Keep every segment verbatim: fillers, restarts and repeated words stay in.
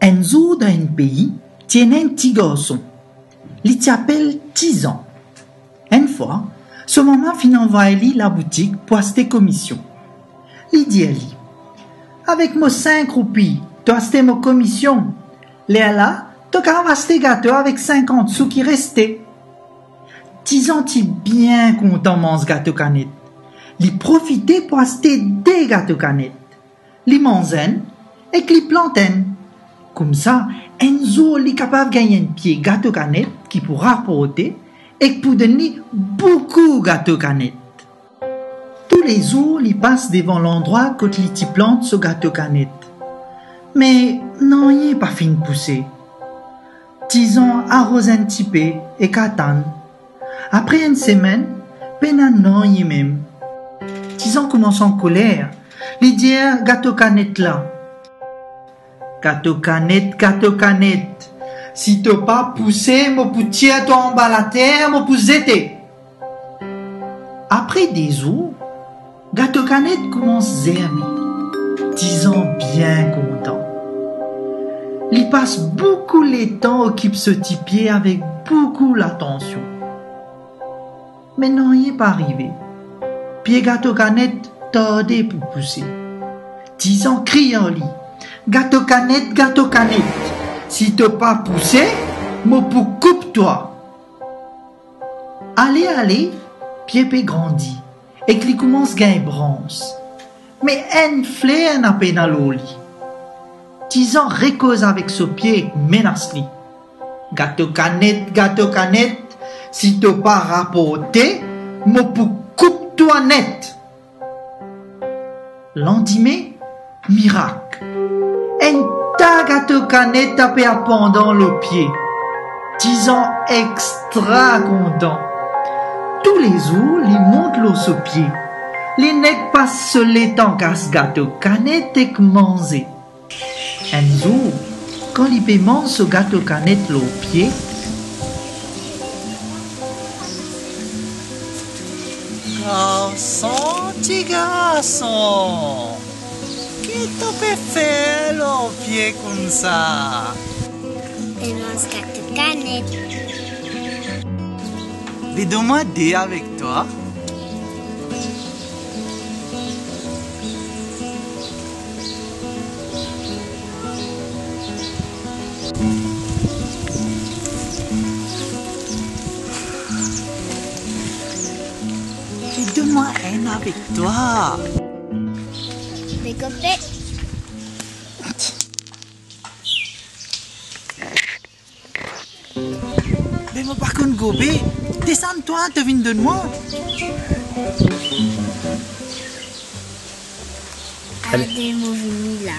Enn zour dan enn pei, ti ena enn ti garson. Li ti apel Tizan. Enn fwa, so mama finn anvway li laboutik pou aste komision. Li dir li, "Avek mo sink roupi, to aste mo komision. Lerla, to kapav aste gato avek sinkant sou ki reste." Tizan ti bien kontan manz gato kanet. Li profite pou aste de gato kanet. Li manz enn ek li plant enn. Koumsa, enn zour li kapav gagn enn pie gato kanet ki pou raporte ek pou donn li boukou gato kanet. Toulezour li pas devan landrwa kot li ti plant so gato kanet. Me nanye pa finn pouse. Tizan aroz enn tipe ek atann. Apre enn semenn, pena nanye mem. Tizan koumans ankoler, li dir gato kanet la, "Gato kanet, gato kanet, si to pa pouse, mo pou tir twa anba later, mo pou zete." Apre de zour, gato kanet koumans zerme. Tizan bien kontan. Li pas boukou letan okip so tipie avek boukou latansion. Me nanye pa arive. Pie gato kanet tarde pou pouse. Tizan kriy ar li, "Gato kanet, gato kanet, si to pa pouse, mo pou koup twa." Ale ale, pie pe grandi ek li koumans gagn brans. Me enn fler ena pena lor li. Tizan rekoz avek so pie ek menas li, "Gato kanet, gato kanet, si to pa raporte, mo pou koup twa net." Landime, mirak! Enn ta gato kanet ape pandan lor pie. Tizan extra kontan. Toulezour li mont lor so pie. Li nek pas so letan kas gato kanet ek manze. Enn zour, kan li pe manz so gato kanet lor pie, "Garson, ti garson, ki to pe fer lor pie koumsa?" "Pe manz gato kanet." "Be donn mwa de avek twa." "Donn mwa enn avek twa." "Be gobe." "Me mo pa konn gobe. Desann twa, to vinn donn mwa." Ale. "Ale, mo vini la."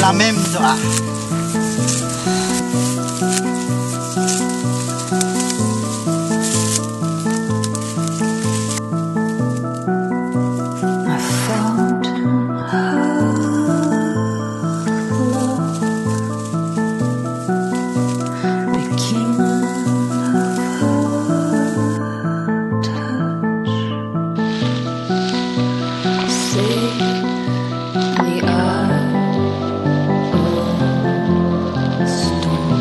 Lamem twa. A fountain of love, the king of her touch. Say the art of the storm.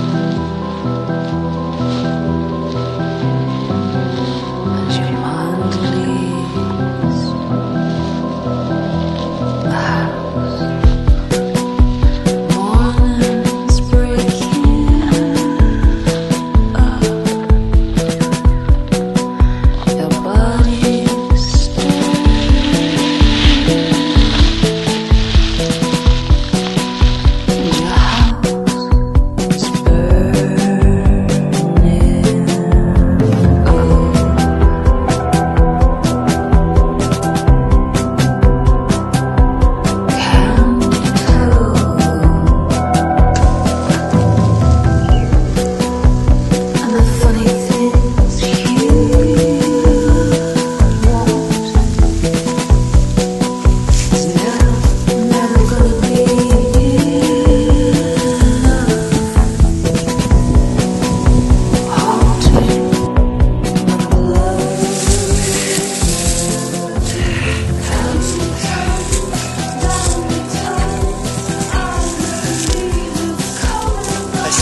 As your mind leaves the house, morning's breaking up, your body's stirring.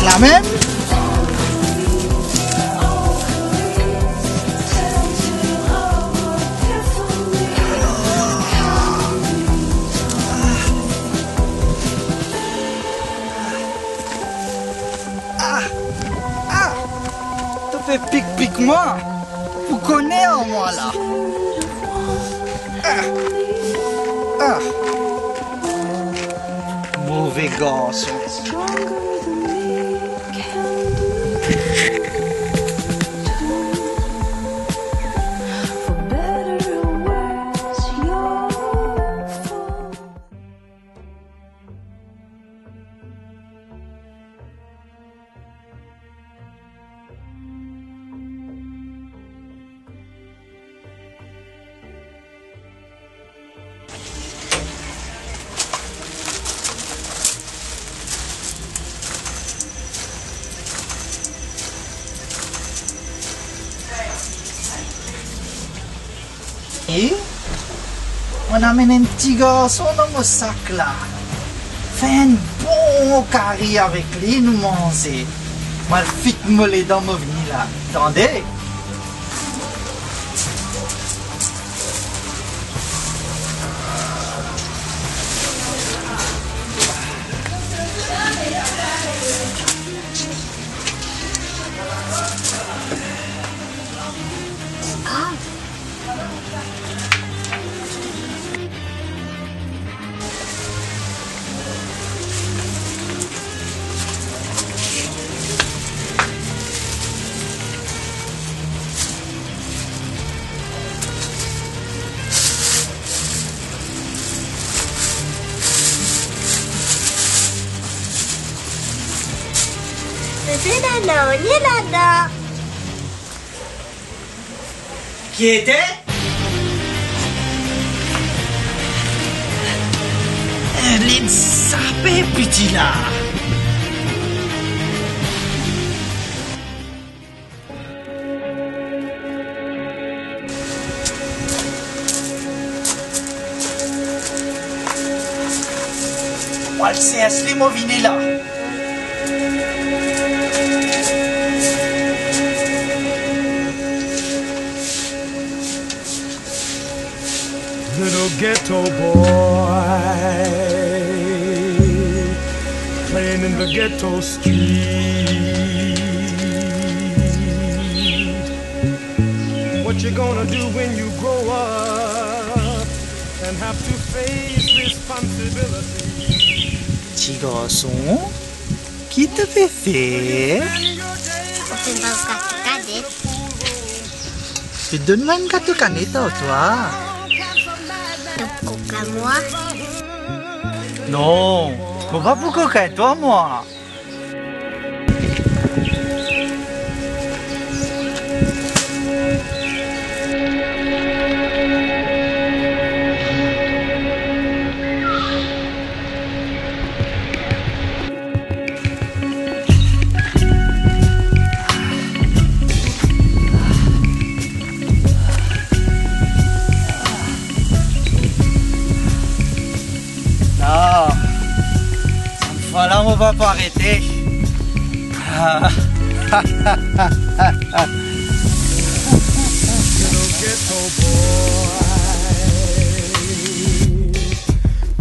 Lamem. Ah! Ah! To pe pik pik mwa. Ou kone ar mwa la. Ah! Ah! Move garson. E mo amenn enn ti garson dan mo sak la. Fer enn bon kari avek li, nou manze. Mo al fit mo ledan, mo vini la. Tande? Zena, nanye ladan. Kiete? Li sape piti la. Mo al sers li, mo vini la. Little ghetto boy playing in the ghetto street. What you gonna do when you grow up and have to face responsibility? Ti garson, ki to pe fer? Mo finn pas gato kanet. Pe donn mwa enn gato kanet ar twa. To pou koka mwa? Non, Mo pa pou kokin twa, mwa. Non, sa fwa la mo pa pou arete. Ah. Little ghetto boy,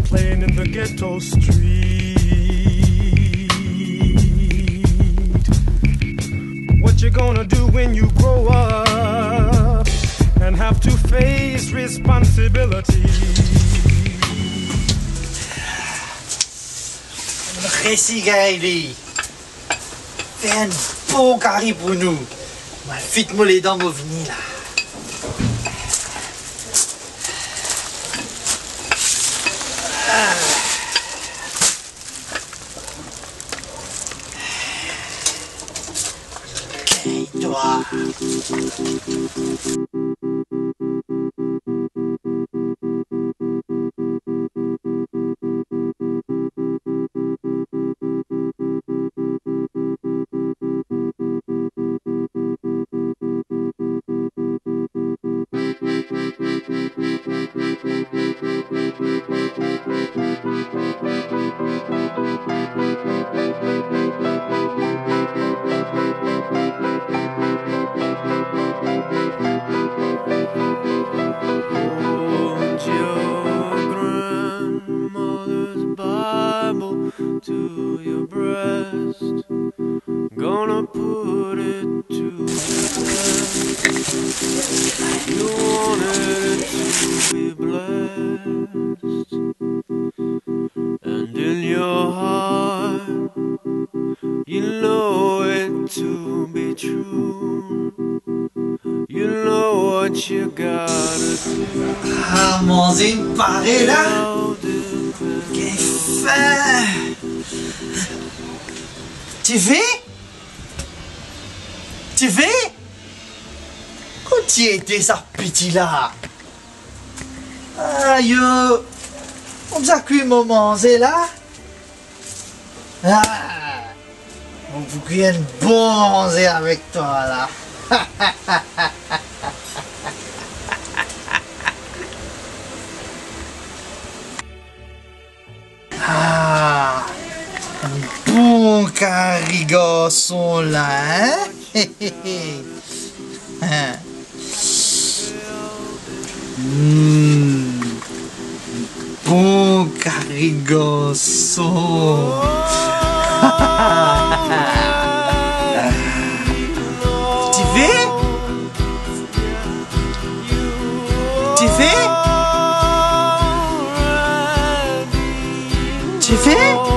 playing in the ghetto street. What you gonna do when you grow up and have to face responsibility? Resi gagn li. Fer enn bon kari pou nou. Mo al fit mo ledan, mo vini la. Hey, twa. Hold your grandmother's Bible to your breast. Gonna put it to rest. You wanted it to be blessed. And in your heart, you know it to be true. You know what you gotta do. Ah, manze inn pare la. Get fin. Ti ve? Ti ve? Kot ti ete sa piti la? Ayo! Koumsa kwi mo manze la? Ah! Mo pou kwi enn bon manze avek twa la. Ah, bon kari garson la, hein? Hmm, bon kari garson. Ti ve? Ti ve? Ti ve?